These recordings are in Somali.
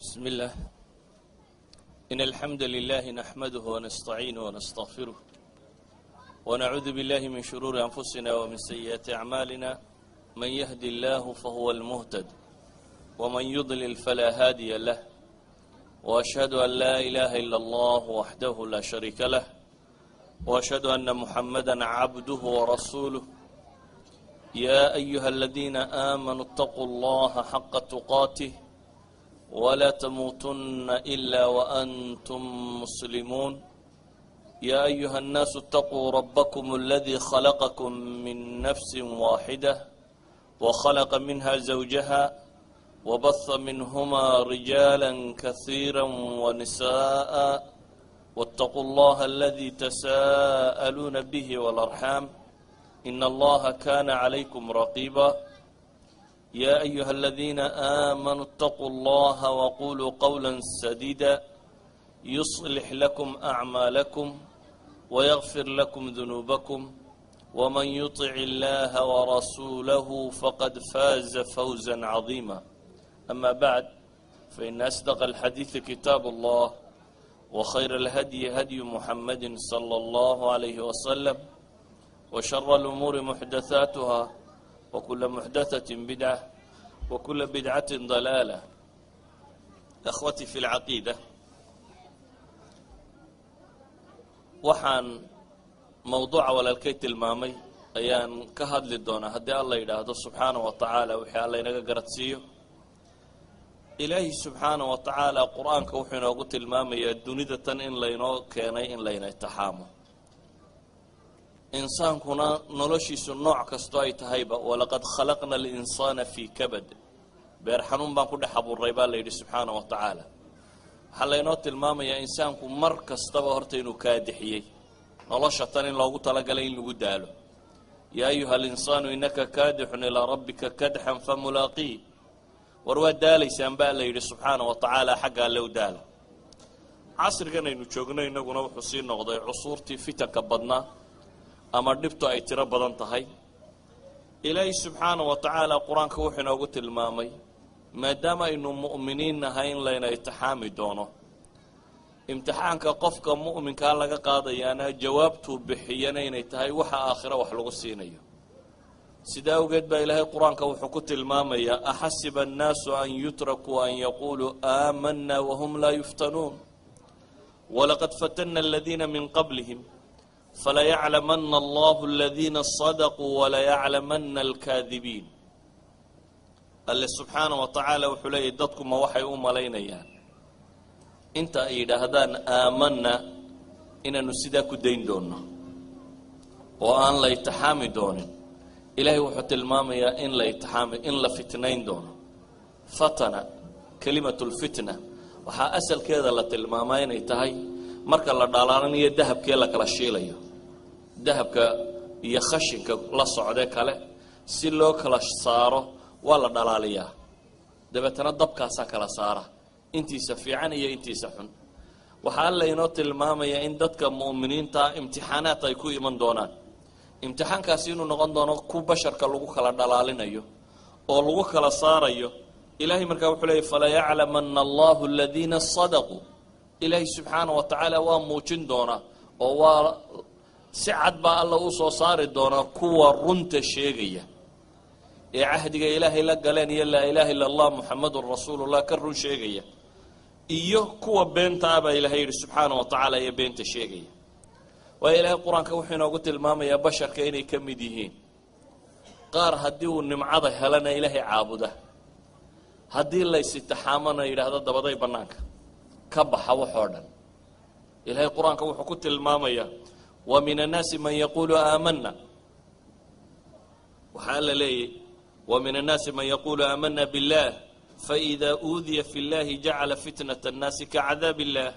بسم الله، إن الحمد لله نحمده ونستعينه ونستغفره، ونعوذ بالله من شرور أنفسنا ومن سيئات أعمالنا. من يهد الله فهو المهتد، ومن يضلل فلا هادي له، وأشهد أن لا إله إلا الله وحده لا شريك له، وأشهد أن محمدا عبده ورسوله. يا أيها الذين آمنوا اتقوا الله حق تقاته ولا تموتن إلا وأنتم مسلمون. يا أيها الناس اتقوا ربكم الذي خلقكم من نفس واحدة، وخلق منها زوجها، وبث منهما رجالا كثيرا ونساء، واتقوا الله الذي تساءلون به والأرحام، إن الله كان عليكم رقيبا. يا أيها الذين آمنوا اتقوا الله وقولوا قولا سديدا، يصلح لكم أعمالكم ويغفر لكم ذنوبكم، ومن يطع الله ورسوله فقد فاز فوزا عظيما. أما بعد، فإن أصدق الحديث كتاب الله، وخير الهدي هدي محمد صلى الله عليه وسلم، وشر الأمور محدثاتها، وكل محدثة بدعة، وكل بدعة ضلالة. أخوتي في العقيدة، Waxaan mowduuca walaalkay tilmaamay ayaan ka hadli doonaa, haddii Alla yidhaahdo subxaana wa tacaala, wixii Alla inaga garadsiiyo. Ilaahi subxaana wa tacaala Qur-aanka wuxuu inoogu tilmaamayaa dunida tan in laynoo keenay in layna itixaamo. Insaankuna noloshiisu nooc kastoo ay tahayba, ولقد خلقنا الإنسان في كبد, beer xanuun baan ku dhex abuuray, baa la yidhi subxaana wa tacaala. Waxaa laynoo tilmaamayaa insaanku mar kastaba horta inuu kaadixiyey nolosha tan in loogu talagalay in lagu daalo. يا أيها الإنسان إنك كادح إلى ربك كدحا فملاقيه. War waa daalaysaan, baa la yidhi subxaana wa tacaala, xagga Alle u daala. Casrigan aynu joogno innaguna wuxuu sii noqday cusuurtii fitanka badnaa ama dhibtu ay tiro badan tahay. Ilaahi subxaana wa tacaala Qur-aanka wuxuu inoogu tilmaamay, maadaama aynu mu'miniin nahay, in layna itixaami doono. Imtixaanka qofka mu'minkaa laga qaadayaana jawaabtuu bixiyana inay tahay waxa aakhiro wax lagu siinayo. Sidaa awgeed baa Ilaahay Qur-aanka wuxuu ku tilmaamayaa: أحسب الناس أن يتركوا أن يقولوا آمنا وهم لا يفتنون، ولقد فتنا الذين من قبلهم، فليعلمن الله الذين صدقوا وليعلمن الكاذبين. Alle subxaana wa tacaala wuxuu leeyahy: dadku ma waxay u malaynayaan inta ay yidhaahdaan "آمنا" inaanu sidaa ku dayn doonno oo aan la itixaami doonin? Ilaahay wuxuu tilmaamayaa in la itixaami, in la fitnayn doono. فتن, كلمة الفتنة, waxaa asalkeeda la tilmaamaa inay tahay marka la dhalaalanayo dahabkee la kala shiilayo, dahabka iyo khashinka la socde kale si loo kala saaro waa la dhalaaliyaa, dabeetana dabkaasaa kala saara intiisa fiican iyo intiisa xun. Waxaa Alla inoo tilmaamayaa in dadka mu'miniintaa imtixaanaad ay ku iman doonaan, imtixaankaasi inuu noqon doono ku basharka lagu kala dhalaalinayo oo lagu kala saarayo. Ilaahay markaa wuxuu leeyay: فليعلمن الله الذين صدقوا. Ilaahay subxaana wa tacaala waa muujin doonaa oo waa si cad baa Alla u soo saari doonaa kuwa runta sheegaya ee cahdiga Ilaahay la galeen iyo لا إله إلا الله محمد رسول الله ka run sheegaya, iyo kuwa beenta ah, baa Ilahay yidhi subxaana wa tacaala, iyo beenta sheegaya. Waayo, Ilaahay Qur-aanka wuxuu inoogu tilmaamayaa basharka inay ka mid yihiin qaar haddii uu nimcada helana Ilaahay caabuda, haddii laysitixaamana yidhaahdo dabaday bannaanka ka baxa waxoo dhan. Ilaahay Qur-aanka wuxuu ku tilmaamayaa: ومن الناس من يقول آمنا. Waxaa Alla leeyay: ومن الناس من يقول آمنا بالله، فإذا أوذي في الله جعل فتنة الناس كعذاب الله.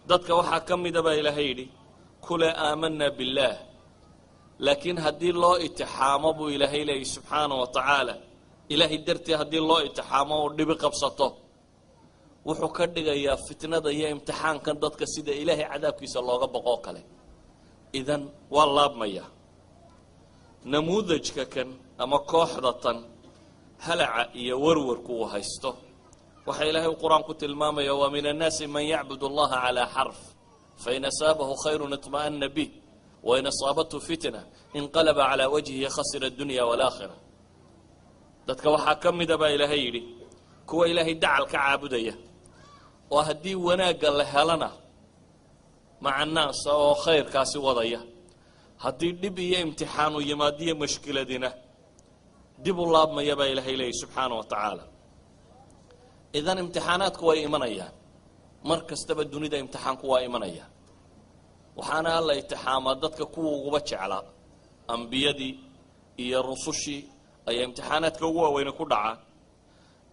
Dadka waxaa ka mida, baa Ilaahay yidhi, kule "آمنا بالله", laakiin haddii loo itixaamo, buu Ilaahay leeyay subxaana wa tacaala, Ilaahay dartii haddii loo itixaamo oo dhibi qabsato, wuxuu ka dhigayaa fitnada iyo imtixaankan dadka sida Ilaahay cadaabkiisa looga boqoo kale. Idan waa laabmaya. Namuudajka kan ama kooxda tan halaca iyo warwarku uu haysto Waxaa Ilaahay u Qur-aan ku tilmaamaya: "Wa min annaasi man yacbud Allaha calaa xarf, fain asaabahu khayrun iطma'ana bih, wain asaabathu fitna inqalaba calaa wajhihi, khasira addunya waalaakhira." Dadka waxaa ka mida, baa Ilaahay yidhi, kuwa Ilaahay dacal ka caabudaya, oo haddii wanaagga la helana maca naasa oo khayrkaasi wadaya, haddii dhib iyo imtixaanu yimaadiyo mashkiladina dib u laabmaya, baa Ilaahay leeyay subxaana wa tacaala. Idan imtixaanaadku way imanayaan mar kastaba. Dunida imtixaanku waa imanaya, waxaana Alla imtixaamaa dadka kuwa uguba jeclaa. Ambiyadii iyo rusushii ayaa imtixaanaadka ugu waaweyne ku dhacaa.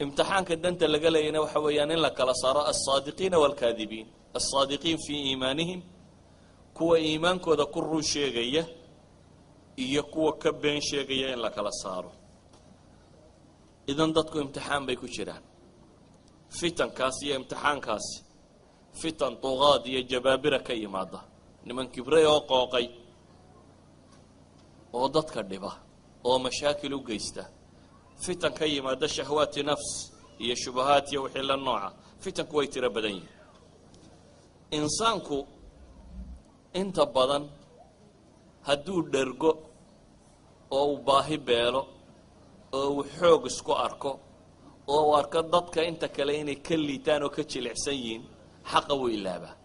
Imtixaanka danta laga leeyayna waxa weeyaan in la kala saaro alsaadiqiina waalkaadibiin, alsaadiqiin fii iimaanihim, kuwa iimaankooda ku run sheegaya, iyo kuwa ka been sheegaya in la kala saaro. Idan dadku imtixaan bay ku jiraan. Fitankaas iyo imtixaankaasi, fitan duqaad iyo jabaabira ka yimaada, niman kibray oo qooqay oo dadka dhiba oo mashaakil u geysta, fitan ka yimaada shahwaati nafs iyo shubahaat iyo wixii la nooca, fitanku way tiro badan yihin. Insaanku inta badan hadduu dhergo oo uu baahi beelo oo uu xoog isku arko oo uu arko dadka inta kale inay ka liitaan oo ka jilicsan yihiin, xaqa wuu ilaabaa.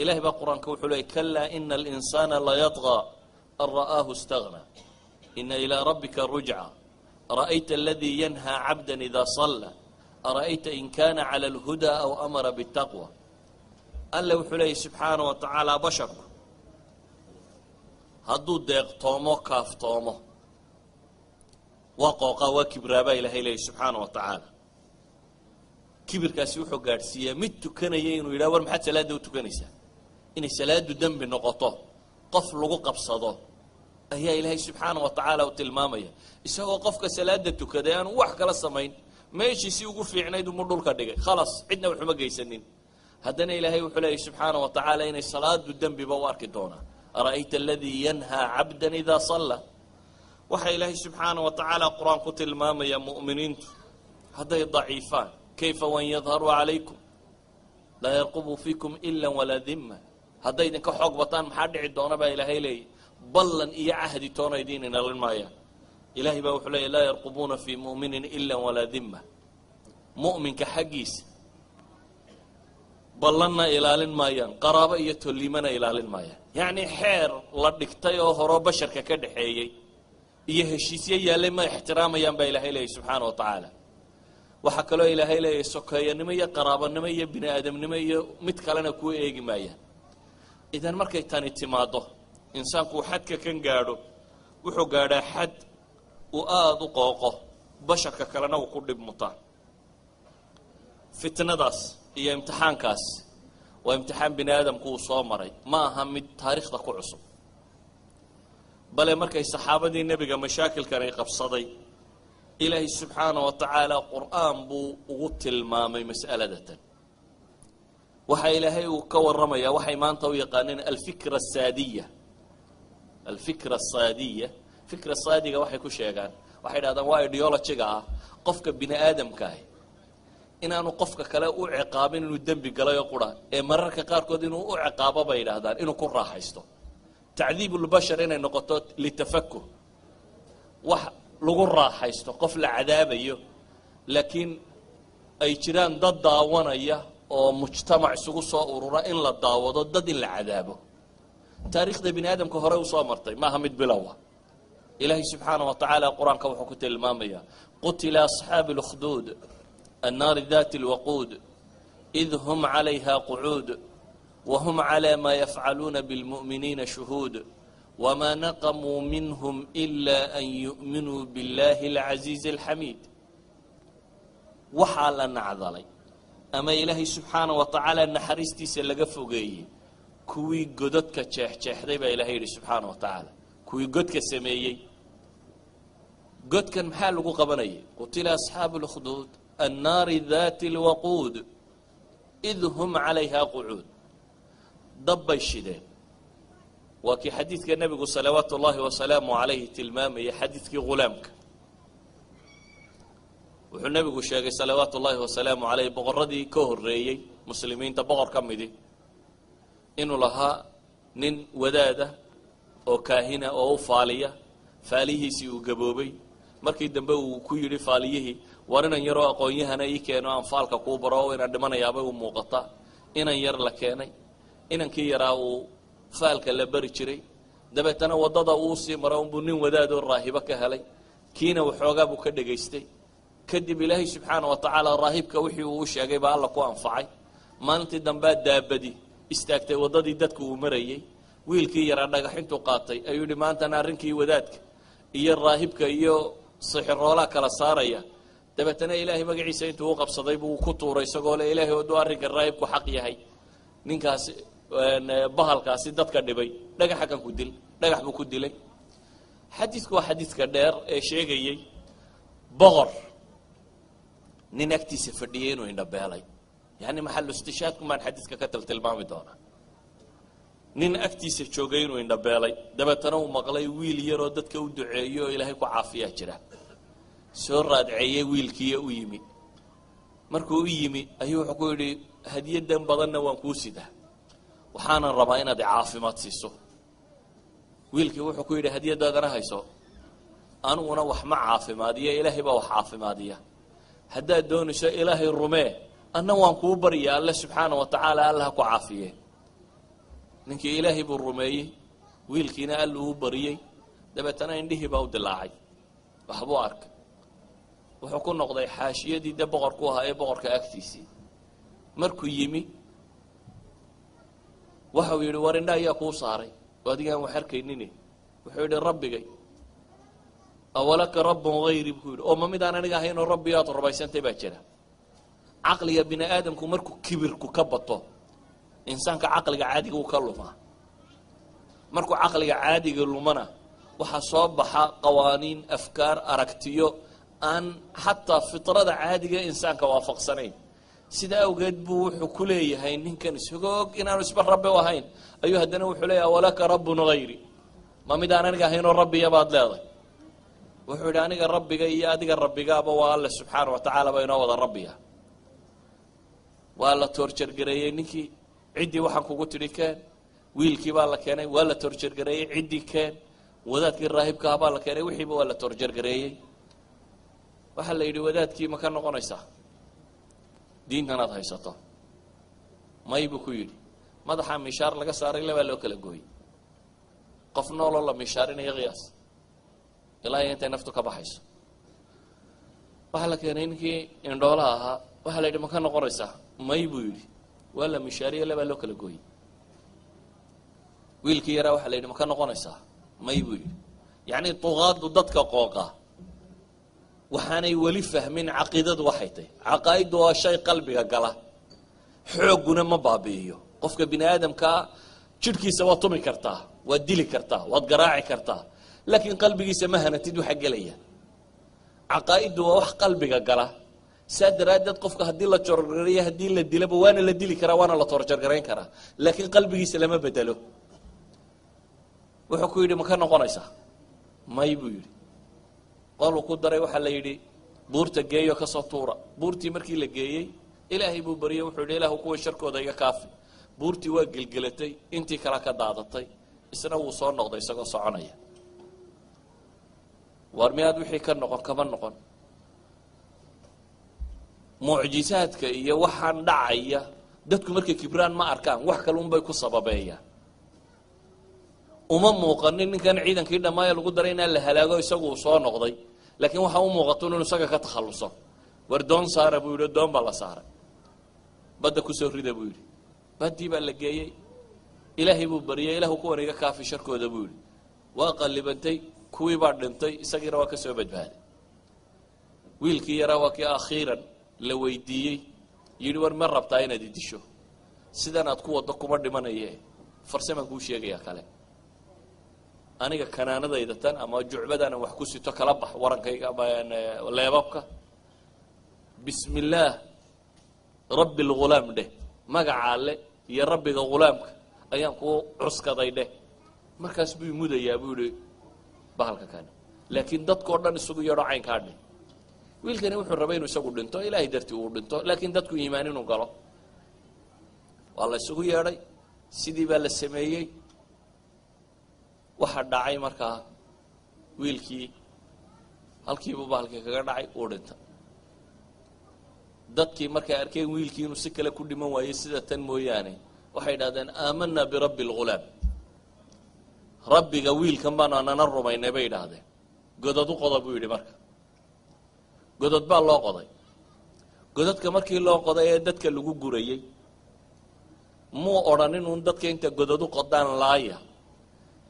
Ilahay baa Qur-aanka wuxuu leeyay: "Kalaa, ina alinsaana layatqaa an ra'aahu istaghnaa, ina ilaa rabbika rujca, ara'ayta aladii yanhaa cabda ida salla, ara'ayta in kana cala alhudaa aw amara bitaqwa." Alle wuxuu leeyay subxaana wa tacaala, basharku hadduu deeqtoomo, kaaftoomo, waa qooqaa, waa kibraabaa. Ilahay leeyay subxaana wa tacaala, kibirkaasi wuxuu gaadhsiiyaa mid tukanaya inuu yidhaha: "War, maxaad salaadda u tukanaysaa?" Inay salaadu dembi noqoto qof lagu qabsado ayaa Ilaahay subxaana wa tacaala u tilmaamaya, isagoo qofka salaada tukaday aanu wax kala samayn, meeshiisii ugu fiicnayd umu dhulka dhigay, khalas, cidna waxuma geysanin. Haddana Ilaahay wuxuu leeyay subxaana wa tacaala inay salaadu dembiba u arki doonaa: "Ara'ayta aladii yanhaa cabdan idaa salla." Waxaa Ilaahay subxaana wa tacaala Qur-aan ku tilmaamaya mu'miniintu hadday daciifaan: "Kayfa wain yadharuu calaykum laa yarqubuu fiikum ila walaa dima." Hadday idinka xoog bataan, maxaa dhici doona, baa Ilaahay leeyay? Ballan iyo cahdi toona idiin inalin maayaan. Ilahay baa wuxuu leeyay: "Laa yarqubuuna fii mu'minin ila walaa dima." Mu'minka xaggiisa ballanna ilaalin maayaan, qaraabo iyo tolliimana ilaalin maayaan. Yacni xeer la dhigtay oo horoo basharka ka dhaxeeyey iyo heshiisyo yaallay ma ixtiraamayaan, baa Ilaahay leeyay subxaana wa tacaala. Waxaa kaloo Ilaahay leeyahy sokeeyanimo iyo qaraabanimo iyo bini aadamnimo iyo mid kalena kuu eegi maayaan. Idan markay tani timaaddo, insaanku uu xadka kan gaadho, wuxuu gaadhaa xad uu aada u qooqo, basharka kalena uu ku dhib mutaa. Fitnadaas iyo imtixaankaas waa imtixaan bini aadamku uu soo maray, ma aha mid taariikhda ku cusub. Bale markay saxaabadii Nebiga mashaakilkan ay qabsaday, Ilaahay subxaana wa tacaala Qur-aan buu ugu tilmaamay mas'alada tan. Waxa Ilaahay uu ka warramayaa waxay maanta u yaqaaneen alfikra asaadiya. Alfikra asaadiya, fikra saadiga waxay ku sheegaan, waxay dhahdaan waa ideology-ga ah qofka bini aadamkaahi inaanu qofka kale u ciqaabin inuu dembi galay oo qura, ee mararka qaarkood inuu u ciqaabo, bay yidhaahdaan, inuu ku raaxaysto. Tacdiib ulbashar inay noqoto litafakuh, wax lagu raaxaysto, qof la cadaabayo laakiin ay jiraan dad daawanaya oo mujtamac isugu soo urura in la daawado dad in la cadaabo. Taariikhda bini aadamka hore usoo martay, maaha mid bilowa. Ilaahay subxaana wa tacaala Qur-aanka wuxuu ku tilmaamayaa: "Qutila asxaabu اlأkhduud, annaari dati اlwaquud, id hum calayha qucuud, wahum calى ma yafcaluuna bilmu'miniina shuhuud, wma naqamuu minhum ila an yu'minuu biاllahi اlcaziizi اlxamiid." Waxaa la nacdalay ama Ilaahay subxaana wa tacaala naxariistiisa laga fogeeyey kuwii godadka jeexjeexday, baa Ilahay yidhi subxaana wa tacaala, kuwii godka sameeyey. Godkan maxaa lagu qabanayay? "Qutila asxaabu اlأkhduud, annaari dati اlwaquud, id hum calayha qucuud." Dab bay shideen. Waa kii xadiidka Nebigu salawaatu ullaahi wasalaamu calayhi tilmaamayay, xadiidkii ghulaamka. Wuxuu Nebigu sheegay, salawaatu ullaahi wasalaamu caleyh, boqorradii ka horreeyey muslimiinta boqor ka midi inuu lahaa nin wadaada oo kaahina oo u faaliya. Faalihiisii uu gaboobay. Markii dambe uu ku yidhi faaliyihii: "War, inan yaroo aqoon-yahana ii keeno, aan faalka kuu baro, oo inaan dhimanayaabay u muuqata." Inan yar la keenay. Inankii yaraa uu faalka la bari jiray. Dabeetana waddada uu sii mara unbuu nin wadaadoo raahibo ka helay. Kiina waxoogaa buu ka dhegaystay. Kadib Ilaahay subxaana wa tacaala raahibka wixii uu u sheegay baa Alla ku anfacay. Maalintii dambea daabadi istaagtay waddadii dadku uu marayey. Wiilkii yaraa dhagax intuu qaatay ayuu yihi: "Maantana arrinkii wadaadka iyo raahibka iyo sixiroolaa kala saaraya." Dabeetana Ilaahay magaciisa intuu u qabsaday buu ku tuuray, isagoo le: "Ilaahay, hadduu arrinka raahibku xaq yahay, ninkaasi bahalkaasi dadka dhibay dhagaxa kan ku dil." Dhagax buu ku dilay. Xadiidku waa xadiidka dheer ee sheegayey boqor nin agtiisa fadhiyey inuu indhabeelay. Yani maxalu istishaadku maan xadiidka ka tiltilmaami doonaa. Nin agtiisa joogay inuu indhabeelay, dabeetana uu maqlay wiil yaroo dadka u duceeyo oo Ilaahay ku caafiyaa jira. Soo raadceeyey wiilkiiyo u yimi. Markuu u yimi ayuu wuxuu ku yidhi: "Hadiyadan badanna waan kuu sidaa, waxaanan rabaa inaad caafimaad siiso." Wiilkii wuxuu ku yidhi: "Hadiyadaadana hayso, aniguna wax ma caafimaadiya, Ilaahay baa wax caafimaadiya. Haddaad doonayso, Ilaahay rumee, anna waan kuu barya Alle subxaana wa tacaala, Alla ha ku caafiye." Ninkii Ilaahay buu rumeeyey, wiilkiina Alla uu bariyey. Dabeetana indhihii baa u dilaacay, waxbuu arkay. Wuxuu ku noqday xaashiyadii dee boqorku ahaa ee boqorka agtiisii. Markuu yimi waxau yidhi: "War, indha ayaa kuu saaray oo adigaan wax arkaynin?" Wuxuu yidhi: "Rabbigay." "Awalaka rabbun hayri?" buu yidhi. "Oo ma midaan aniga ahayn oo rabbi aad rumaysantay baa jira?" Caqliga bini aadamku markuu kibirku ka bato, insaanka caqliga caadiga uu ka lumaa. Markuu caqliga caadiga lumana, waxaa soo baxa qawaaniin, afkaar, aragtiyo aan xataa fitrada caadiga insaanka waafaqsanayn. Sida awgeed buu wuxuu ku leeyahay ninkan, isagoo og inaanu isba rabbi u ahayn, ayuu haddana wuxuu leeyahay: "Walaka rabbun hayri? Ma mid aan aniga ahayn oo rabbiya baad leedahay?" Wuxuu yidhi: "Aniga rabbiga iyo adiga rabbigaaba waa Alle subxaana wa tacaala, baa inoo wada rabbiya." Waa la torture-gareeyey ninkii. "Ciddii waxaan kugu tidhi keen." Wiilkii baa la keenay. Waa la torture-gareeyey. "Ciddii keen." Wadaadkii raahibkaha baa la keenay. Wixiiba waa la torture-gareeyey. Waxaa la yidhi: "Wadaadkii ma ka noqonaysaa diintanaad haysato?" "May," buu ku yidhi. Madaxaa mishaar laga saaray, labaa loo kala gooyey. Qof nooloo la mishaarinaya qiyaas ilaa iyo intay naftu ka baxayso. Waxaa la keenay ninkii indhoolaha ahaa. Waxaa la yidhi: "Ma ka noqonaysaa?" "May," buu yidhi. Waa la mishaariye, labaa loo kala gooyey. Wiilkii yaraa waxaa la yidhi: "Ma ka noqonaysaa?" "May," buu yidhi. Yacni duqaadu, dadka qooqa, waxaanay weli fahmin caqiidadu waxay tahy. Caqaa'iddu waa shay qalbiga gala, xoogguna ma baabi'iyo. Qofka bini aadamkaa jidhkiisa waad tumi kartaa, waad dili kartaa, waad garaaci kartaa, laakiin qalbigiisa ma hanatid waxa gelaya. Caqaa'iddu waa wax qalbiga gala. Saa daraaddeed qofka haddii la torture-gareeyo, haddii la dilaba, waana la dili karaa, waana la torture-garayn karaa, laakiin qalbigiisa lama bedelo. Wuxuu ku yidhi: "Ma ka noqonaysaa?" "May," buu yidhi. Qoluu ku daray. Waxaa la yidhi: "Buurta geeyo, kasoo tuura." Buurtii markii la geeyey, Ilaahay buu baryey. Wuxuu yidhi: "Ilaahu, kuwa sharkooda iga kaafi." Buurtii waa gelgelatay, intii kale ka daadatay. Isna wuu soo noqday isagoo soconaya. "Waar, miyaad wixii ka noqon?" "Kama noqon." Mucjisaadka iyo waxaan dhacaya dadku markay kibraan ma arkaan, wax kale unbay ku sababeeyaan. Uma muuqanin ninkan ciidankii dhammaaya lagu daray inaan la halaago isagu uu soo noqday, laakiin waxaa u muuqato inuu isaga ka takhalluso. "War, doon saara," buu yidhi. Doon baa la saaray. "Badda kusoo rida," buu yidhi. Baddii baa la geeyey. Ilaahay buu bariyey. "Ilahu, kuwan iga kaafi sharkooda," buu yidhi. Waa qallibantay, kuwii baa dhintay, isagiina waa ka soo badbaaday. Wiilkii yaraa waa kii akhiiran la weydiiyey, yidhi: "War, ma rabtaa inaad idisho? Sidan aad ku waddo kuma dhimanaye, farsamaan kuu sheegayaa kale. Aniga kanaanadayda tan ama jucbadaanan wax ku sito kala bax, warankayga ama leebabka. Bismi illaah rabbi lghulaam dheh, magaca Alle iyo rabbiga ghulaamka ayaan kuu cuskaday dheh. Markaas buu mudayaa," buu yihi, "bahalka kane. Laakiin dadkao dhan isugu yeedho, caynkaa dheh." Wiilkani wuxuu rabay inuu isagu dhinto, Ilaahay dartii uu dhinto, laakiin dadku iimaan inuu galo. Waa la isugu yeedhay, sidii baa la sameeyey. Waxaa dhacay markaa wiilkii halkiibuu bahalkii kaga dhacay, uu dhintay. Dadkii markay arkeen wiilkii inuu si kale ku dhiman waayey sida tan mooyaane, waxay idhahdeen: "آمنا برب الغلام." Rabbiga wiilkan baanu anana rumaynay, bay idhaahdeen. "Godad u qoda," buu yidhi. Marka godod baa loo qoday. Godadka markii loo qoday ee dadka lagu gurayey, muu odhanin uun dadka inta godad u qodaan laaya,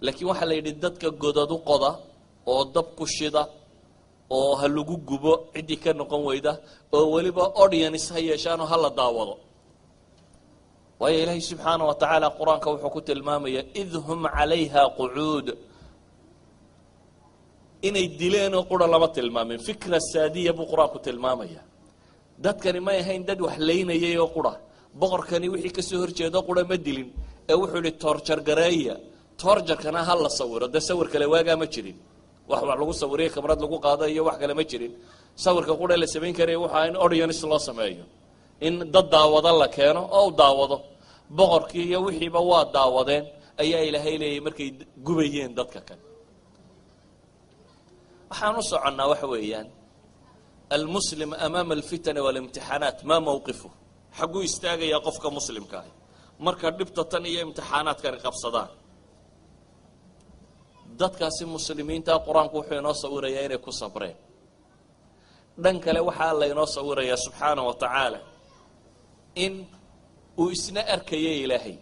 laakiin waxaa la yidhi dadka godad u qoda oo dab ku shida oo ha lagu gubo ciddii ka noqon weyda, oo weliba audience ha yeeshaanoo ha la daawado. Waayo, Ilaahay subxaana wa tacaala qur-aanka wuxuu ku tilmaamayaa إذ هم عليها قعود. Inay dileenoo qura lama tilmaamin, fikra saadiya buu qur-aanku tilmaamaya. Dadkani may ahayn dad wax laynayay oo qura. Boqorkani wixii kasoo horjeedo qura ma dilin ee wuxuu yihi torture gareeya, torture-kana ha la sawiro. Dee sawir kale waagaa ma jirin, wax lagu sawiriyo, kamarad lagu qaado iyo wax kale ma jirin. Sawirka qura la samayn karaya waxaa in audience loo sameeyo, in dad daawado la keeno oo u daawado. Boqorkii iyo wixiiba waa daawadeen, ayaa Ilaahay leeyay, markay gubayeen dadka kan. Waxaan u soconnaa waxa weeyaan: المسلم أمام الفتن والامتixaanaat ما موقفه? Xagguu istaagayaa qofka muslimka ahi marka dhibta tan iyo imtixaanaadkani qabsadaan? Dadkaasi muslimiinta qur-aanku wuxuu inoo sawirayaa inay ku sabreen. Dhan kale waxaa alla inoo sawirayaa subxaana wa tacaala in uu isna arkayay Ilaahay.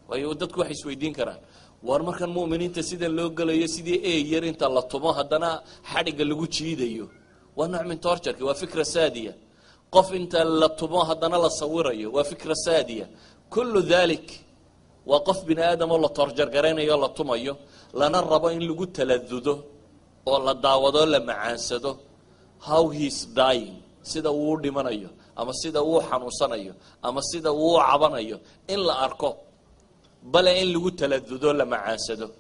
Waayo, dadku waxay isweydiin karaan: war markan mu'miniinta sidan loo gelayo, sidii ey yar inta la tumo haddana xadhigga lagu jiidayo, waa nooc min torture-ki, waa fikra saadiya. Qof inta la tumo haddana la sawirayo, waa fikra saadiya. كل ذلك waa qof bini aadam oo la torture garaynayo, la tumayo, lana rabo in lagu taladudo oo la daawado, la macaansado how he's dying, sida uu u dhimanayo ama sida uu xanuunsanayo ama sida uu u cabanayo in la arko, bale in lagu taladudo, la macaansado.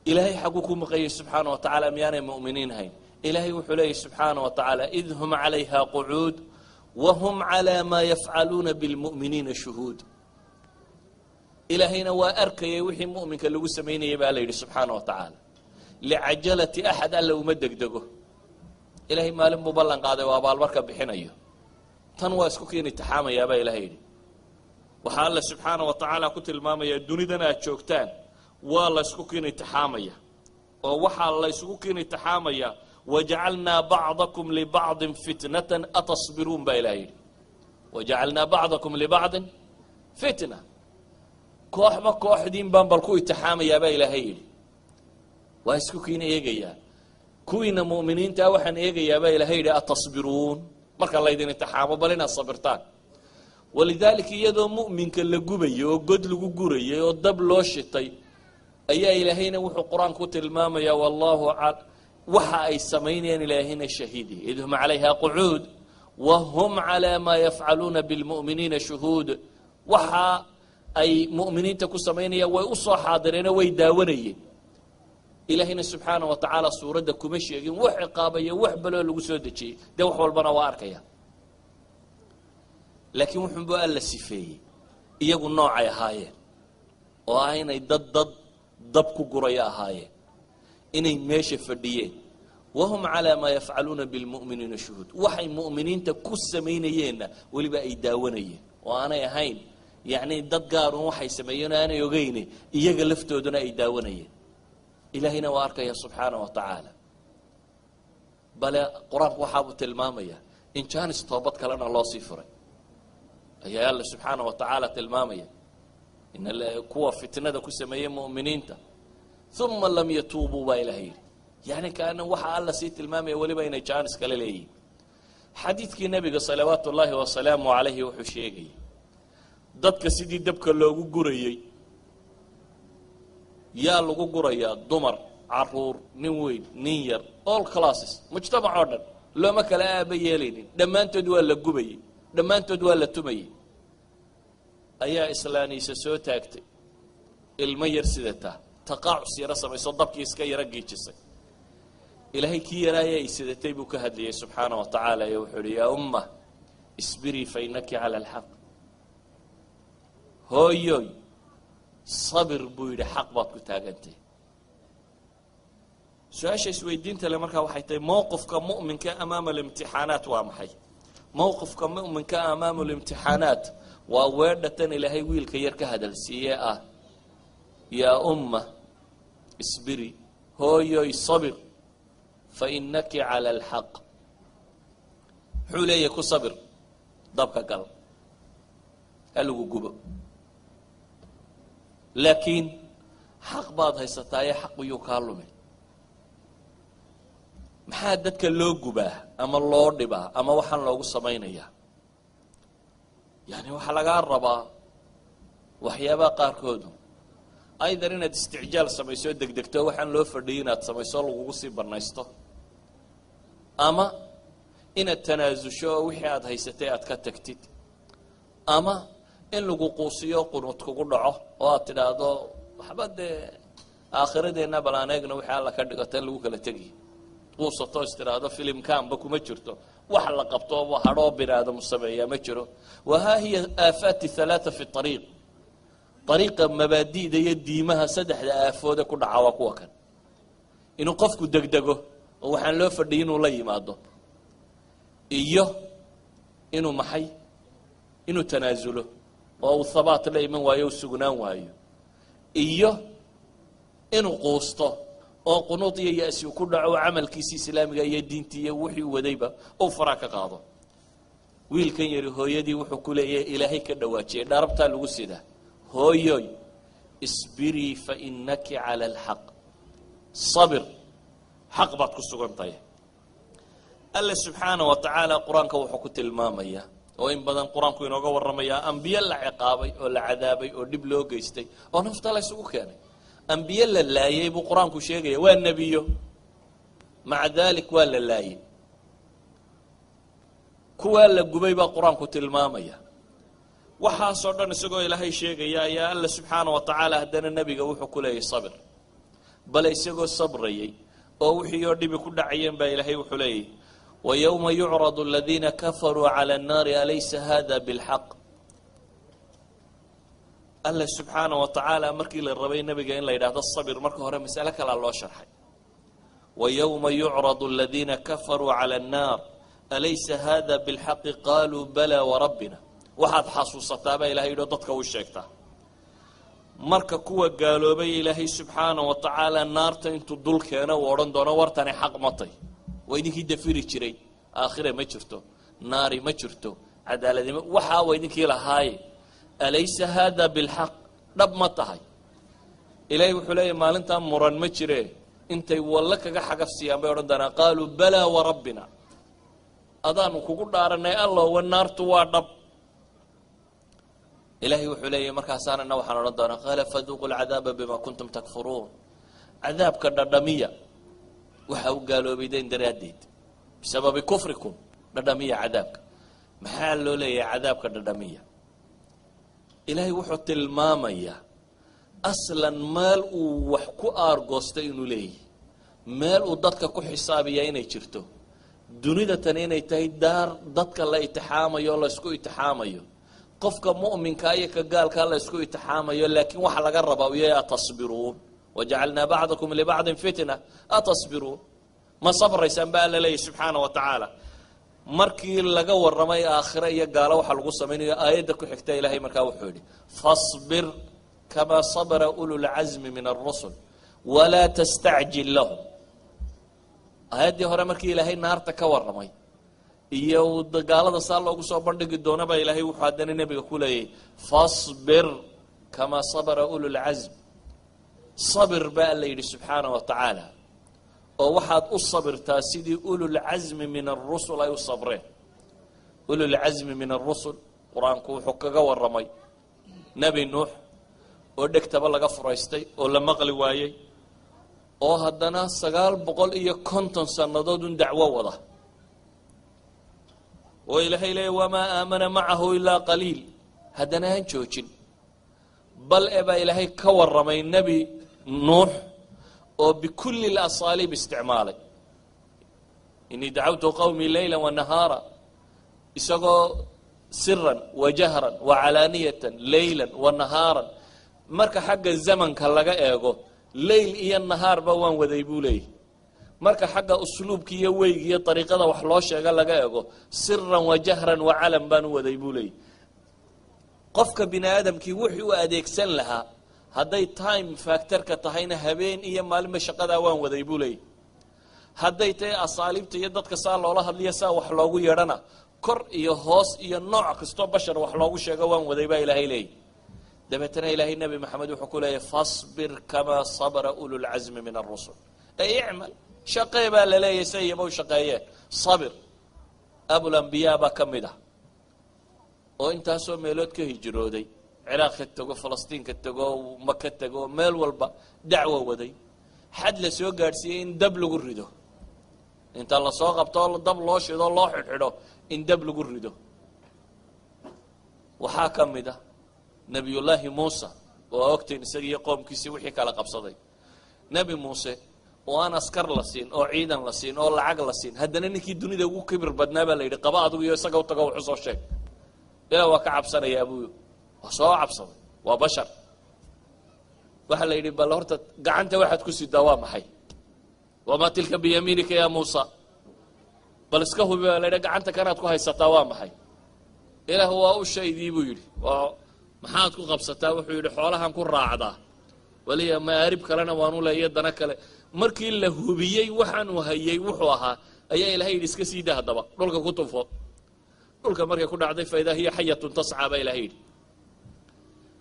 Ilaahay xagguu ku maqanyay subxaana wa tacaala? Miyaanay mu'miniin hayn? Ilaahay wuxuu leeyahy subxaana wa tacaala: إذ هم عليها قعود وهم على ما يفعلون بالمؤمنين شهود. Ilaahayna waa arkayay wixii mu'minka lagu samaynayay, baa la yidhi subxaana wa tacaala. لعجلة أحد alla uma degdego. Ilaahay maalin buu ballan qaaday oo abaalmarka bixinayo. Tan waa isku kiin itixaamayaa, baa Ilahay yidhi. Waxaa Alla subxaana wa tacaala ku tilmaamayaa dunidan aad joogtaan waa la ysku kiin itixaamaya, oo waxaa la ysugu kiin itixaamaya: وجعلنا بعضكم لبعض فتنة أتصبرون, baa Ilahay yidhi. وجعلنا بعضكم لبعض فتنة. Kooxba kooxdiin baan bal ku itixaamayaa, baa Ilaahay yidhi. Waa isku kiin eegayaa. Kuwiina mu'miniintaa waxaan eegayaa, baa Ilahay yidhi, أتصبرون, marka laydin itixaamo bal inaad sabirtaan. ولذلك iyadoo mu'minka la gubayay oo god lagu gurayay oo dab loo shitay, ayaa Ilaahayna wuxuu qur-aanku ku tilmaamayaa wallahu waxa ay samaynayaan Ilaahayna shahiidi. إذ هم عليها قعود وهم على ما يفعلون بالمؤمنين شهود. Waxa ay mu'miniinta ku samaynayaan way usoo xaadireenoo way daawanayeen. Ilaahayna subxaana wa tacaala suuradda kuma sheegin wax ciqaabaya, wax baloo lagu soo dejiyey. Dee wax walbana waa arkaya, laakiin wuxuunbuu Alla sifeeyey iyagu noocay ahaayeen, oo ah inay dad dab ku guraya ahaayeen, inay meesha fadhiyeen. وهم على ما يفعلون بالمؤمنين شهود. Waxay mu'miniinta ku samaynayeenna weliba ay daawanayeen, oo aanay ahayn yacni dad gaarun waxay sameeyeen oo aanay ogeyne, iyaga laftooduna ay daawanayeen. Ilaahayna waa arkaya subxaana wa tacaala. Bale qur-aanku waxaabuu tilmaamaya in chance toobad kalena loo sii furay, ayaa Alla subxaana wa tacaala tilmaamaya in kuwa fitnada ku sameeyey mu'miniinta, ثم لم يتوبوا, baa Ilahay yidhi. Yani kaana waxaa Alla sii tilmaamaya weliba inay chance kale leeyihin. Xadiidkii Nebiga salawaatu ullaahi wasalaamu calayhi wuxuu sheegayay dadka sidii dabka loogu gurayey. Yaa lagu gurayaa? Dumar, caruur, nin weyn, nin yar, all classes, mujtamac oo dhan looma kala aaba yeelaynin. Dhammaantood waa la gubayey, dhammaantood waa la tumayey. Ayaa islaaniisa soo taagtay, ilmo yar sidataa, taqaacus yaro samayso, dabkii iska yaro giijisay. Ilaahay kii yaraaya ay sidatay buu ka hadlayay subxaana wa tacaala, ee wuxuu ihi: "Yaa umma, isbirii fa inaki cala alxaq." Hooyoy, sabir, buu yidhi, xaq baad ku taagantay. Su-aasha isweydiinta le markaa waxay tahay: mowqifka mu'minka amaama alimtixaanaat waa maxay? Mowqifka mu'minka amaamu limtixaanaat waa weedhatan Ilaahay wiilka yar ka hadalsiiye ah: "Yaa umma, isbiri," hooyoy sabir, "fa inaki cala alxaq." Muxuu leeyahay? Ku sabir, dabka gal, ha lagu gubo, laakiin xaq baad haysataaye, xaq yuu kaa lumin. Maxaa dadka loo gubaa ama loo dhibaa ama waxaan loogu samaynayaa? Yani waxaa lagaa rabaa waxyaabaha qaarkoodu aydan inaad isticjaal samayso, degdegto, waxaan loo fadhiyay inaad samayso, lagugu sii banaysto, ama inaad tanaasusho oo wixii aad haysatay aad ka tagtid, ama in lagu quusiyo, qunuud kugu dhaco oo aad tidhaahdo: "Waxba dee aakhiradeenna bal aan eegna wixii Alla ka dhigo." Tan lagu kala tegi quusato, is tidhaahdo filimkaanba kuma jirto, wax la qabto hadhoo bini aadamu sameeyaa ma jiro. Wahaa hiya aafaati halaaa fi ariiq, ariiqa mabaadi'da iyo diimaha. Saddexda aafoode ku dhaca waa kuwa kan: inuu qofku degdego oo waxaan loo fadhiyay inuu la yimaado, iyo inuu maxay, inuu tanaasulo oo uu habaat la iman waayo, u sugnaan waayo, iyo inuu quusto oo qunuud iyo ya-si ku dhaco, camalkiisi islaamiga iyo diintii iyo wixii wadayba uu faraa ka qaado. Wiilkan yari hooyadii wuxuu ku leeyahay, Ilaahay ka dhawaajiyay, dharabtaa lagu sidaa: "Hooyoy, isbirii fa inaki cala alxaq." Sabir, xaq baad ku sugan tahay. Alle subxaana wa tacaala qur-aanka wuxuu ku tilmaamayaa, oo in badan qur-aanku inooga warramayaa, ambiye la ciqaabay oo la cadaabay oo dhib loo geystay oo nafta la ysugu keenay. Ambiye la laayay buu qur-aanku sheegaya. Waa nebiyo, maca dalik waa la laayay. Kuwaa la gubay baa qur-aanku tilmaamaya. Waxaasoo dhan isagoo Ilaahay sheegaya ayaa Alla subxaana wa tacaala haddana nebiga wuxuu ku leeyahy: "Sabir." Bale isagoo sabrayay oo wixii oo dhibi ku dhacayeen baa Ilaahay wuxuu leeyahy: "Wayowma yucradu aladiina kafaruu cala annaari alaysa hada bilxaq?" Alla subxaana wa tacaala markii la rabay nebiga in la yidhaahdo sabir, marka hore masale kalaa loo sharxay. "Wayowma yucradu aladiina kafaruu cala annaar alaysa hada bilxaqi qaluu bala warabbina." Waxaad xasuusataa, baa Ilahay yidhi, dadka u sheegtaa, marka kuwa gaaloobay Ilaahay subxaana wa tacaala naarta intuu dul keeno uu odhan doono: "Wartani xaq matay? Waa idinkii dafiri jiray, aakhira ma jirto, naari ma jirto, cadaaladnimo waxaa waa idinkii lahaaye, alaysa haada bilxaq? Dhab ma tahay?" Ilaahay wuxuu leeyahy: maalintaa muran ma jire, intay wallo kaga xagaf siiyaan bay odhan doonaan: "Qaaluu balaa warabbina," adaanu kugu dhaaranay Allowa, naartu waa dhab. Ilaahay wuxuu leeyahy: markaasaanana waxaan odhan doonaa: "Qaala faduuqu lcadaaba bima kuntum takfuruun." Cadaabka dhadhamiya, waxa u gaaloobaydeen daraaddeed, bisababi kufrikum dhadhamiya cadaabka. Maxaa loo leeyahay cadaabka dhadhamiya? Ilaahay wuxuu tilmaamayaa aslan meel uu wax ku aargoostay inuu leeyahy, meel uu dadka ku xisaabiyaa inay jirto, dunida tani inay tahay daar dadka la itixaamayo, laysku itixaamayo, qofka mu'minkaa iyo ka gaalkaa la ysku itixaamayo. Laakiin waxa laga rabaa u yahay: atasbiruun? Wajacalnaa bacdakum libacdin fitna, atasbiruun? Ma sabraysaan, ba Alla leeyahy subxaana wa tacaala. Markii laga warramay aakhire iyo gaalo waxa lagu samaynayo, aayadda ku xigta Ilaahay markaa wuxuu yidhi: "Fasbir kamaa sabra ululcasmi min alrusul walaa tastacjil lahum." Aayaddii hore markii Ilaahay naarta ka warramay iyo gaalada saa loogu soo bandhigi doona, baa Ilaahay wuxuu haddana nebiga ku leeyahy: "Fasbir kamaa sabra ululcasm." Sabir, baa Alla yidhi subxaana wa tacaala, oo waxaad u sabirtaa sidii ululcasmi min alrusul ay u sabreen. Ululcasmi min alrusul qur-aanku wuxuu kaga warramay Nebi Nuux oo dhegtaba laga furaystay oo la maqli waayey, oo haddana 950 sannadood un dacwo wada, oo Ilaahay leeya: "Wamaa aamana macahu ilaa qaliil." Haddana aan joojin, bal e baa Ilaahay ka warramay Nebi Nuux oo bikulli lasaaliib isticmaalay. Inii dacawtu qawmii leyla wa nahaara, isagoo siran wa jahran wa calaaniyatan, leylan wa nahaaran. Marka xagga zamanka laga eego, leyl iyo nahaarba waan waday, buu leeyahy. Marka xagga usluubka iyo weyga iyo dariiqada wax loo sheega laga eego, siran wa jahran wa calan baan u waday, buu leeyahy. Qofka bini aadamkii wuxuu u adeegsan lahaa hadday time factorka tahayna, habeen iyo maalinba shaqadaa waan waday, buu leeyahy. Hadday tahay asaaliibta iyo dadka saa loola hadliyo, saa wax loogu yeedhana, kor iyo hoos iyo nooc kastoo bashar wax loogu sheego waan waday, baa Ilaahay leeyahy. Dabeetana Ilaahay Nebi Maxamed wuxuu ku leeyahy: "Fasbir kamaa sabra ululcasmi min alrusul." Ay icmal, shaqee baa la leeyahy, say iyaba u shaqeeyeen sabir. Abulambiyaa baa ka mid ah oo intaasoo meelood ka hijrooday, Ciraaq ka tego, Falastiin ka tego, Maka tego, meel walba dacwo waday, xad la soo gaadhsiiyey in dab lagu rido, inta lasoo qabto dab loo shido, loo xidhxidho, in dab lagu rido. Waxaa ka mid ah Nebiyullaahi Muuse oo ogteen isaga iyo qoomkiisii wixii kala qabsaday. Nebi Muuse oo aan askar la siin oo ciidan la siin oo lacag la siin, haddana ninkii dunida ugu kibir badnaa baa la yidhi: "Qaba adigu iyo isaga u tago, wuxu soo sheeg." Ilaa waa ka cabsanayaa buu, waa soo cabsaday, waa bashar. Waxaa la yidhi: "Bal horta gacanta waxaad ku sidaa waa maxay? Wamaa tilka biyamiinika yaa Muusa?" Bal iska hubi baa la yidhi, gacanta kanaad ku haysataa waa maxay? "Ilaah, waa u shaydii," buu yidhi. "Waa maxaad ku qabsataa?" Wuxuu yidhi: "Xoolahan ku raacdaa, waliya maarib kalena waanu leeya, dana kale." Markii la hubiyey waxaanuu hayey wuxuu ahaa, ayaa Ilahay yidhi: "Iska sii da haddaba, dhulka ku tufo." Dhulka markay ku dhacday, faidaa hiya xayatun tascaa, baa Ilahay yidhi.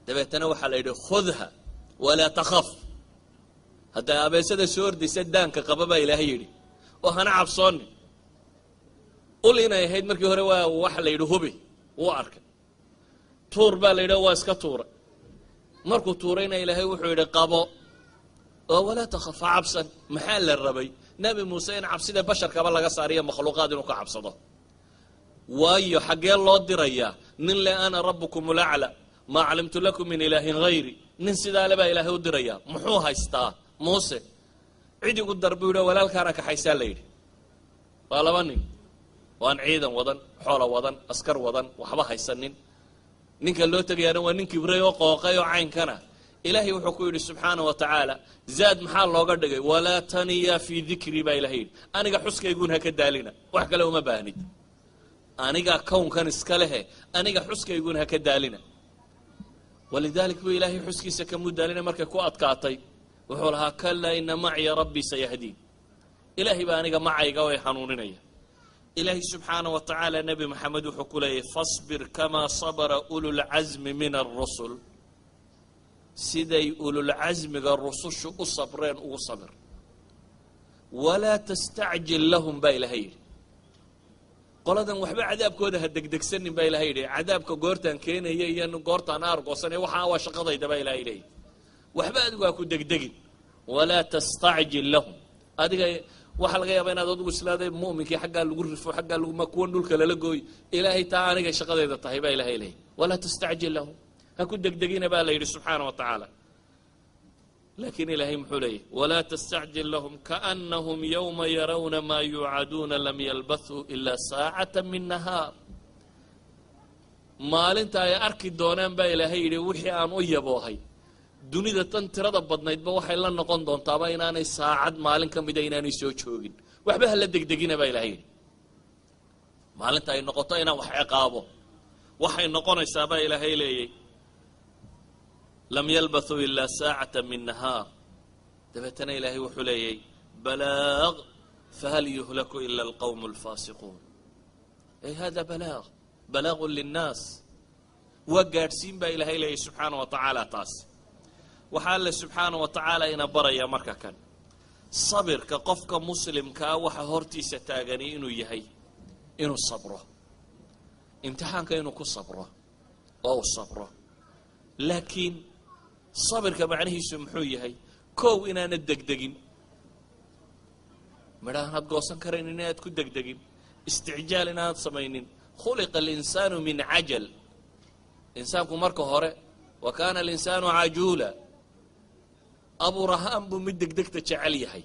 Dabeetana waxaa la yidhi: "Khudha walaa takhaf." Hadda abeesada soo ordaysa daanka qaba, baa Ilaahay yidhi, oo hana cabsoonin. Ul inay ahayd markii hore waa waxa la yidhi hubi, wuu arkay. "Tuur," baa la yidhi, waa iska tuuray. Markuu tuurayna Ilaahay wuxuu yidhi: "Qabo oo walaa takhaf, ha cabsan." Maxaa la rabay? Nebi Muuse in cabsida basharkaba laga saariyo, makhluuqaad inuu ka cabsado. Waayo, xaggee loo dirayaa nin le "ana rabbukum ulacla, maa calimtu lakum min ilaahin hayri"? Nin sidaa le baa Ilaahay u dirayaa. Muxuu haystaa Muuse? "Cid igu dar," buu yidhi. "Walaalkaana kaxaysaa," la yidhi. Waa laba nin waan ciidan wadan, xoola wadan, askar wadan, waxba haysanin. Ninka loo tegayaana waa nin kibray oo qooqay oo caynkana. Ilaahay wuxuu ku yidhi subxaana wa tacaala, zaad maxaa looga dhigay? "Walaa taniya fii dikrii," baa Ilahay yidhi. Aniga xuskayguun ha ka daalina, wax kale uma baahnid. Aniga kownkan iska lehe, aniga xuskayguun ha ka daalina. Walidaalik buu Ilaahay xuskiisa kamuu daalina. Markay ku adkaatay wuxuu lahaa: "Kalaa, ina maciya rabbii sayahdiin." Ilaahay baa aniga macayga way hanuuninaya. Ilaahay subxaana wa tacaala Nebi Maxamed wuxuu ku leeyahy: "Fasbir kamaa sabara ululcasmi min alrusul." Siday ululcasmiga rusushu u sabreen ugu sabir. "Walaa tastacjil lahum," baa Ilahay yidhi. Qoladan waxba cadaabkooda ha degdegsanin, baa Ilahay yidhi. Cadaabka goortaan keenaya iyo goortaan aargoosanaya, waxaa waa shaqadayda, baa Ilahay leeyahy. Waxba adigu ha ku degdegin. Walaa tastacjil lahum. Adiga waxaa laga yaabaa inaad adigu islaaday mu'minkii xaggaa lagu rifo, xaggaa laguma, kuwan dhulka lala gooy. Ilaahay taa aniga shaqadayda tahay, baa Ilahay leeyahy. Walaa tastacjil lahum, ha ku degdegina, baa la yidhi subxaana wa tacaala. Laakiin Ilaahay muxuu leeyahy? "Walaa tastacjil lahum kaanahum yowma yarawna maa yuucaduuna lam yalbathuu ilaa saacata min nahaar." Maalinta ay arki doonaan, baa Ilaahay yidhi, wixii aan u yaboohay, dunida tan tirada badnaydba waxay la noqon doontaaba inaanay saacad maalin ka mida inaanay soo joogin. Waxba hala degdegina, baa Ilahay yidhi. Maalinta ay noqoto inaan wax ciqaabo, waxay noqonaysaa, baa Ilaahay leeyay, lam yalbathuu ilaa saacata min nahaar. Dabeetana Ilaahay wuxuu leeyay: "Balaaq, fahal yuhlaku ila alqawmu alfaasiquun?" Ay hada balaaq, balaaqun linnaas, waa gaadhsiin, baa Ilaahay leeyay subxaana wa tacaala. Taas waxaa Alle subxaana wa tacaala ina baraya marka kan sabirka qofka muslimkaa waxa hortiisa taagani inuu yahay inuu sabro imtixaanka, inuu ku sabro oo uu sabro. Laakiin sabirka macnihiisu muxuu yahay? Kow, inaanad degdegin midhaanaad goosan karayn, inaad ku degdegin, isticjaal inaanad samaynin. Khuliqa alinsaanu min cajal. Insaanku marka hore, wa kaana alinsaanu cajuula, abuur ahaan buu mid degdegta jecel yahay.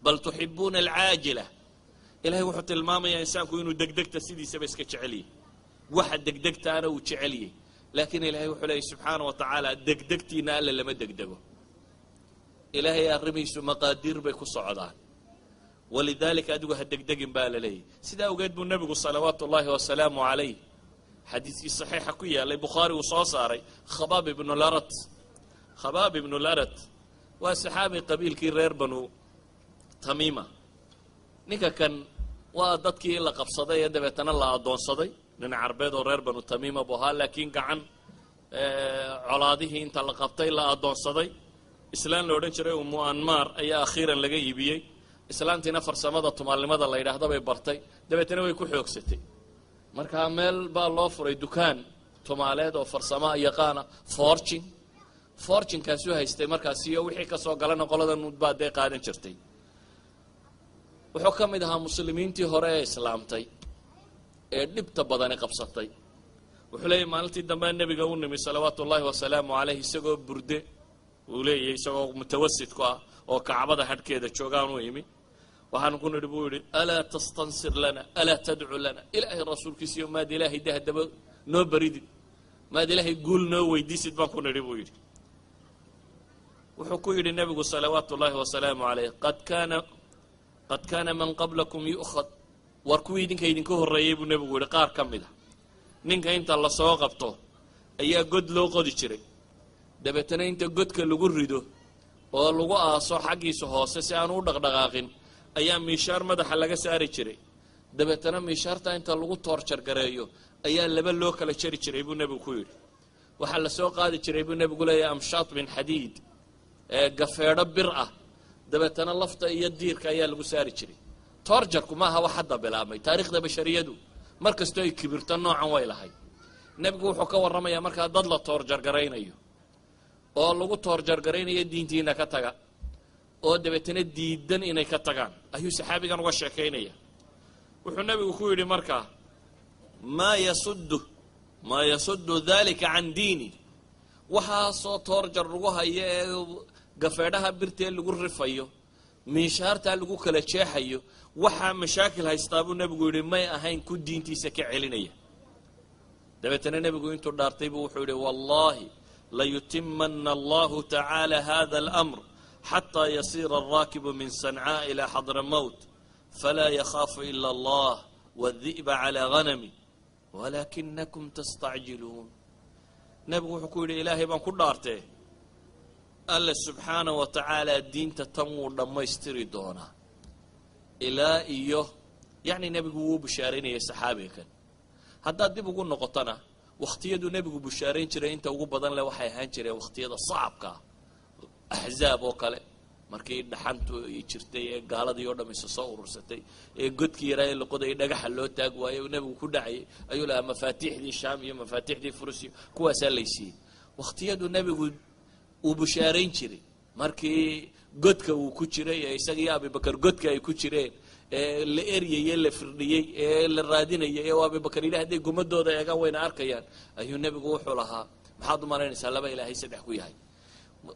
Bal tuxibuuna alcaajila. Ilahay wuxuu tilmaamayaa insaanku inuu degdegta sidiisaba iska jecelyahy, waxa degdegtaana uu jecelyay. Laakiin Ilahay wuxuu leeyay subxaana wa tacaala, degdegtiina alle lama degdego. Ilaahay arrimihiisu maqaadiir bay ku socdaan, walidaalika adigu ha degdegin baa la leeyahy. Sidaa awgeed buu Nebigu salawaatu ullaahi wasalaamu calayh xadiiskii saxiixa ku yaalay, Bukhaari uu soo saaray, Khabaab ibnu Larat. Khabaab ibnu Larat waa saxaabi qabiilkii reer Banu Tamiima. Ninka kan waa dadkii la qabsaday ee dabeetana la addoonsaday. Nin Carbeed oo reer Banu Tamiima buu ahaa, laakiin gacan colaadihii inta la qabtay la addoonsaday. Islaan la odhan jiray Umu Anmaar ayaa akhiiran laga iibiyey. Islaantiina farsamada tumaalnimada la yidhaahda bay bartay, dabeetana way ku xoogsatay. Markaa meel baa loo furay dukaan tumaaleed oo farsamo yaqaana, fortune fortunekaasuu haystay markaasi, iyo wixii kasoo galana qoladan baa dee qaadan jirtay. Wuxuu ka mid ahaa muslimiintii hore ee islaamtay ee dhibta badani qabsatay. Wuxuu leeyahy, maalintii dambe Nebiga u nimi salawaatu ullaahi wasalaamu caleyh isagoo burde uu leeyahy, isagoo mutawasidku ah oo Kacbada hadhkeeda joogaan u imi. Waxaanu ku nidhi, buu yidhi, "Alaa tastansir lana? Alaa tadcu lana? Ilaahay rasuulkiisiyo, maad Ilaahay de haddaba noo baridid? Maad Ilaahay guul noo weydiisid?" baan ku nidhi, buu yidhi. Wuxuu ku yidhi Nebigu salawaatu ullaahi wasalaamu caleyh, Qad kaana man qablakum yu'khad." War kuwii idinka idinka horreeyey, buu Nebigu yidhi, qaar ka mid a ninka inta lasoo qabto ayaa god loo qodi jiray. Dabeetana inta godka lagu rido oo lagu aaso xaggiisa hoose si aanu u dhaqdhaqaaqin ayaa miishaar madaxa laga saari jiray. Dabeetana miishaarta inta lagu torture gareeyo ayaa laba loo kala jari jiray, buu Nebigu ku yidhi. Waxaa lasoo qaadi jiray, buu Nebigu leeyahy, amshaat min xadiid, gafeedho bir ah. Dabeetana lafta iyo diirka ayaa lagu saari jiray. Torture-ku maaha wax hadda bilaabmay. Taariikhda bashariyadu mar kastoo ay kibirto noocan way lahayd. Nebigu wuxuu ka warramayaa markaa dad la torture garaynayo oo lagu torture garaynayo diintiina ka taga, oo dabeetana diidan inay ka tagaan ayuu saxaabigan uga sheekaynaya. Wuxuu Nebigu ku yidhi markaa, Maa yasudu dalika can diini?" Waxaasoo torture lagu hayo ee gafeedhaha birtee lagu rifayo, miishaartaa lagu kala jeexayo, waxaa mashaakil haystaa, buu Nebigu yidhi, may ahayn ku diintiisa ka celinaya. Dabeetana Nebigu intuu dhaartay buu wuxuu yidhi, "Wallahi layutimana Allahu tacaala hada alamr xataa yasiira alraakibu min Sancaa ilaa Xadramowt falaa yakhaafu ila Allah wadi'ba calaa ghanami, walaakinakum tastacjiluun." Nebigu wuxuu ku yidhi, "Ilaahay baan ku dhaartee, Alle subxaana wa tacaala diinta tan wuu dhammaystiri doonaa ilaa iyo." Yacni nebigu wuu bushaaraynayay saxaabiga kan. Haddaad dib ugu noqotona, wakhtiyaduu nebigu bushaarayn jiray inta ugu badan leh waxay ahaan jireen wakhtiyada sacabka ah. Axzaab oo kale, markii dhaxantu ay jirtay ee gaaladii oo dham isa soo urursatay ee godkii yaraa ee loqodayay dhagaxa loo taag waayey uu nebigu ku dhacayay, ayuu lahaa mafaatiixdii Shaam iyo mafaatiixdii Furus iyo kuwaasaa laysiiyey. Wakhtiyaduu nebigu uu bushaarayn jiray, markii godka uu ku jiray ee isaga iyo Abibakar godka ay ku jireen ee la eryayey, la firdhiyey ee la raadinayay, ee Abibakar yidhi, "Hadday gumadooda eegaan wayna arkayaan," ayuu nebigu wuxuu lahaa, "Maxaad u malaynaysaa laba Ilaahay saddex ku yahay?"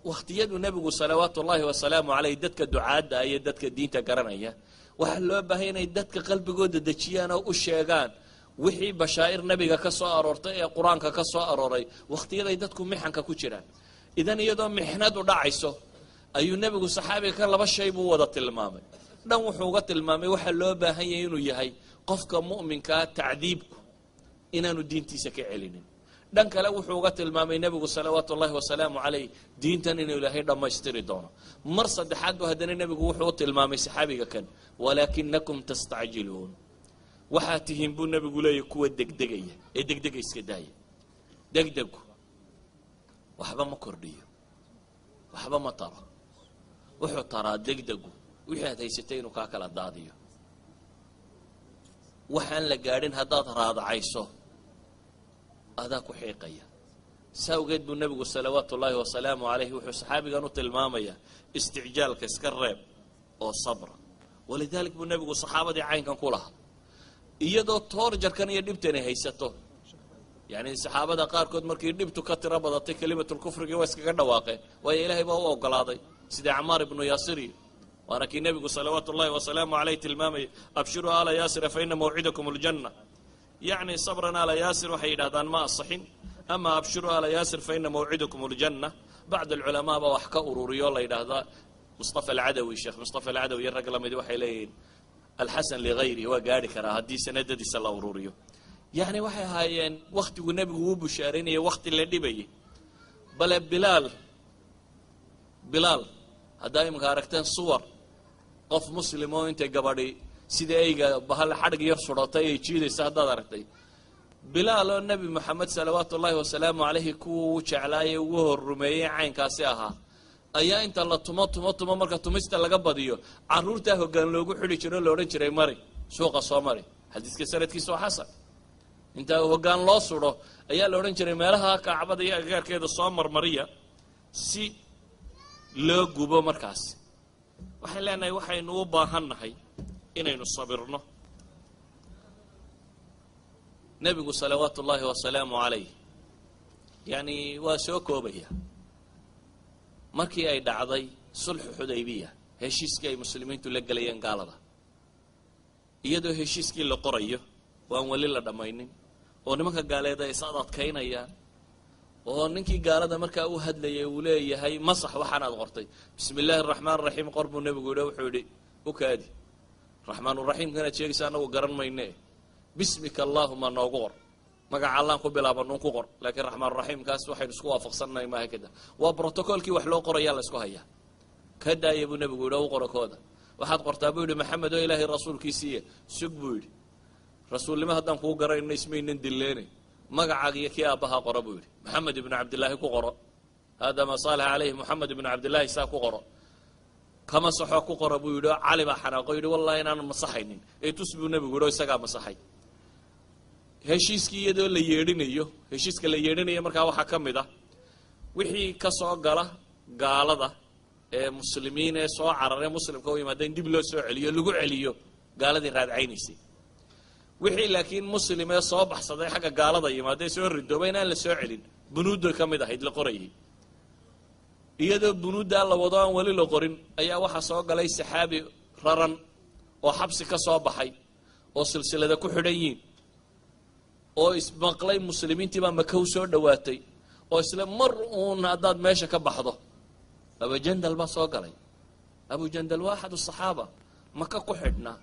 Wakhtiyadu nebigu salawaatu ullaahi wasalaamu caleyh, dadka ducaadda iyo dadka diinta garanaya waxaa loo baahaya inay dadka qalbigooda dejiyaan oo u sheegaan wixii bashaa'ir nebiga ka soo aroortay ee Qur-aanka ka soo arooray wakhtiyaday dadku mixanka ku jiraan. Idan iyadoo mixnadu dhacayso ayuu nebigu saxaabiga kan laba shay buu wada tilmaamay. Dhan wuxuu uga tilmaamay waxaa loo baahan yahay inuu yahay qofka mu'minkaa tacdiibku inaanu diintiisa ka celinin. Dhan kale wuxuu uga tilmaamay nebigu salawaatu ullahi wasalaamu caleyh diintan inuu Ilaahay dhammaystiri doono. Mar saddexaad bu haddana nebigu wuxuu u tilmaamay saxaabiga kan, "Walaakinakum tastacjiluun." Waxaa tihiin, buu nebigu leeyahy, kuwa degdegaya ee degdega iska daaya. Degdegu waxba ma kordhiyo, waxba ma taro. Wuxuu taraa degdegu wixii aad haysatay inuu kaa kala daadiyo. Waxaan la gaadhin haddaad raadacayso, adaa ku xiiqaya. Saa awgeed buu nebigu salawaatu ullaahi wasalaamu calayhi wuxuu saxaabigan u tilmaamayaa isticjaalka iska reeb oo sabra. Walidaalik buu nebigu saxaabadii caynkan ku lahaa, iyadoo torture-kan iyo dhibtani haysato. Yacni saxaabada qaarkood markii dhibtu ka tiro badatay kelimatulkufrigii waa iskaga dhawaaqeen, waayo Ilaahay baa u ogolaaday, sida Camaar ibnu Yaasir iyo Waana kii nebigu salawaatu ullahi wasalaamu caleyh tilmaamayay, abshiruu ala yaasira fa ina mawcidakum aljanna. Yacni sabran ala yaasir waxay yidhahdaan ma asaxin, ama abshiruu ala yaasir fa ina mawcidakum aljanna bacd alculamaa baa wax ka ururiyo la yidhaahdaa. Mustafa Alcadawi, Sheekh Mustafa Alcadawi iyo rag lamidi waxay leeyihiin alxasan ligayrihi waa gaari karaa haddii sanadadiisa la ururiyo. Yacni waxay ahaayeen wakhtigu nebigu uu bushaaraynayay wakhti la dhibayay. Bale Bilaal, Bilaal haddaa iminka aragteen suwar qof muslim oo intay gabadhi sida eyga bahal xadhig yar sudatay ay jiidaysa haddaad aragtay, Bilaal oo Nebi Moxamed salawaatu ullaahi wasalaamu calayhi kuwa uu jeclaayay ugu hor rumeeyey caynkaasi ahaa ayaa inta la tumo tumo tumo, marka tumista laga badiyo carruurtaa hoggaan loogu xidhi jiro, la odhan jiray mari suuqa soo mari. Xadiiska sanadkiisa waa xasan. Intaa hoggaan loo sudho ayaa la odhan jiray meelaha Kacbada iyo agagaarkeeda soo marmariya si loo gubo. Markaas waxaan leenahay waxaynu u baahan nahay inaynu sabirno. Nebigu salawaatu ullaahi wasalaamu calayh yacni waa soo koobaya. Markii ay dhacday sulxu Xudaybiya, heshiiskii ay muslimiintu la gelayeen gaalada, iyadoo heshiiskii la qorayo oo aan weli la dhammaynin oo nimanka gaaleed ay is ad adkaynayaan oo ninkii gaalada markaa u hadlayay uu leeyahay masax waxaanaad qortay, bismi illaahi araxmaan araxiim qor buu nebigu yidhi. Wuxuu yidhi u kaadi, raxmaanuraxiimkanaad sheegaysa annagu garan mayne, bismika allaahuma noogu qor, magaca Allaan ku bilaabanuun ku qor, laakiin raxmaanuraxiimkaas waxaynu isku waafaqsannahay maaha. Kada waa brotocolkii wax loo qorayaa la isku hayaa. Ka daaya buu nebigu yidhi, u qoro kooda. Waxaad qortaa buu yidhi Maxamed oo Ilaahay rasuulkiisiiye. Sug buu yidhi, rasuulnimo haddaan kuu garayno ismaynan dilleene, magacaaga iyo kii aabbahaa qoro buu yidhi. Maxamed ibnu Cabdillaahi ku qoro, hada maa saalaxa caleyhi Moxamed ibnu Cabdillaahi, saa ku qoro, kama saxoo ku qora buu yidhi. Oo Cali baa xanaaqo yidhi wallahi inaanan masaxaynin ee tus buu nebigu yidhi, oo isagaa masaxay heshiiskii iyadoo la yeedhinayo. Heshiiska la yeedhinayo markaa waxaa ka mid ah wixii ka soo gala gaalada ee muslimiin ee soo cararee muslimka u yimaada in dib loo soo celiyo, lagu celiyo gaaladii raadcaynaysay. Wixii laakiin muslim ee soo baxsaday xagga gaalada yimaadee soo ridooba inaan la soo celin bunuudday ka mid ahayd la qorayay. Iyadoo bunuuddaa la wado aan weli la qorin ayaa waxaa soo galay saxaabi raran oo xabsi ka soo baxay oo silsilada ku xidhan yihiin oo ismaqlay muslimiintii baa Maka u soo dhowaatay oo isle mar uun haddaad meesha ka baxdo. Abujandal baa soo galay. Abujandal waa axad asaxaaba, Maka ku xidhnaa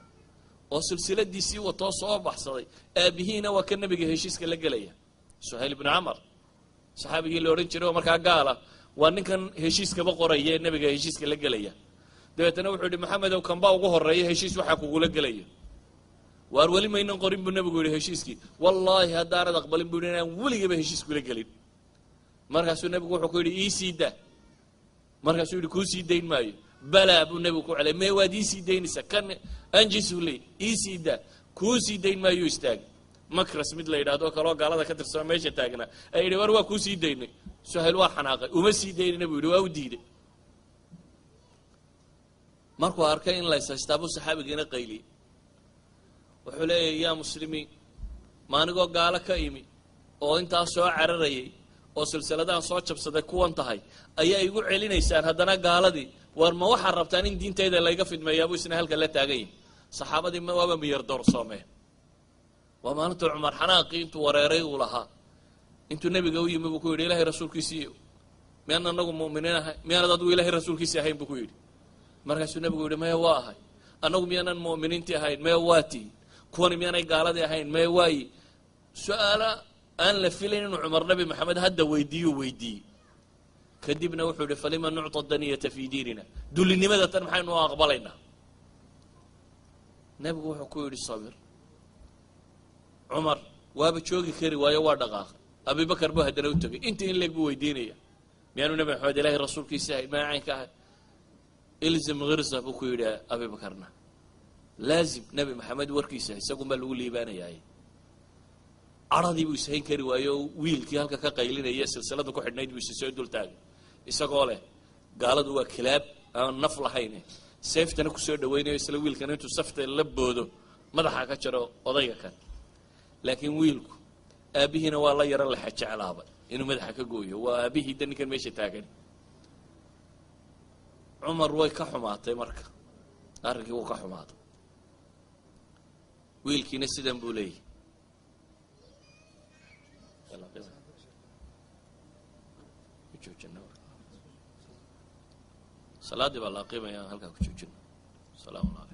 oo silsiladiisii watoo soo baxsaday. Aabihiina waa ka nebiga heshiiska la gelaya, Suhayl ibnu Camar saxaabigii la odhan jiray oo markaa gaala waa ninkan heshiiskaba qoraya ee nebiga heshiiska la gelaya. Dabeetana wuxuu yihi Maxamedow, kanbaa ugu horreeya heshiis waxaa kugula gelaya. Waar weli maynan qorin buu nebigu yidhi heshiiskii. Wallaahi haddaanad aqbalin buu yidhi inaan weligaba heshiis kula gelin. Markaasuu nebigu wuxuu ku yidhi ii sii daa. Markaasuu yidhi kuu sii dayn maayo. Balaa buu nebigu ku celay, mee waad ii sii daynaysaa, kan anjisu ley, ii sii daa. Kuu sii dayn maayuu istaagay. Makras mid la yidhahdo kaloo gaalada ka tirsano meesha taagnaa ay yidhi war waa kuu sii daynay. Suhayl waa xanaaqay, uma sii daynayna buu yidhi, waa u diiday. Markuu arkay in la yshaystaa buu saxaabigiina qayliyey. Wuxuu leeyahy yaa muslimiin, ma anigoo gaalo ka imi oo intaa soo cararayay oo silsiladahan soo jabsaday kuwan tahay ayaa igu celinaysaan haddana gaaladii? War ma waxaad rabtaan in diintayda layga fidmeeyaa buu isna halka la taagan yahay. Saxaabadii ma waaba miyar doorsoomeen. Waa maalintuu Cumar xanaaqii intuu wareeray uu lahaa intuu nebiga u yimi buu ku yidhi Ilahay rasuulkiisiiyo, miyaan anagu mu'miniin ahay? Miyaanad adigu Ilahay rasuulkiisii ahayn? buu ku yidhi. Markaasuu nebigu yidhi maya waa ahay. Annagu miyaanan mu'miniintii ahayn? Maya waa tihin. Kuwani miyaanay gaaladii ahayn? Maya waayi. Su-aalo aan la filayn inuu Cumar Nabi Maxamed hadda weydiiyuu weydiiyey. Kadibna wuxuu yihi falima nucta daniyata fii diinina, dullinimada tan maxaynu u aqbalaynaa? Nebigu wuxuu ku yidhi sabir Cumar. Waaba joogi kari waayo, waa dhaqaaqay. Abibakar buu haddana u tegay, intii in leeg buu weydiinaya, miyaanu Nebi Maxamed Ilaahay rasuulkiisi ahay? Maa caynka ahay? Ilzim khirza buu ku yidhi Abibakarna, laazim Nebi Maxamed warkiisa, isagunbaa lagu liibaanayaay. Cadhadii buu ishayn kari waayo oo wiilkii halka ka qaylinaya silsilada ku xidhnayd buu isi soo dul taagay isagoo leh gaaladu waa kilaab aan naf lahayn, seeftana kusoo dhawaynayo isla wiilkana intuu safta la boodo madaxa ka jaro odayga kan. Laakiin wiilku aabbihiina waa la yaro lexa jeclaaba inuu madaxa ka gooyo, waa aabbihii da ninkan meesha taagan. Cumar way ka xumaatay marka. Arrinkii wuu ka xumaaday. Wiilkiina sidan buu leeyahy. Salaaddii baa la aqiimaya, halkaa ku joojino. Asalaamu calaykum.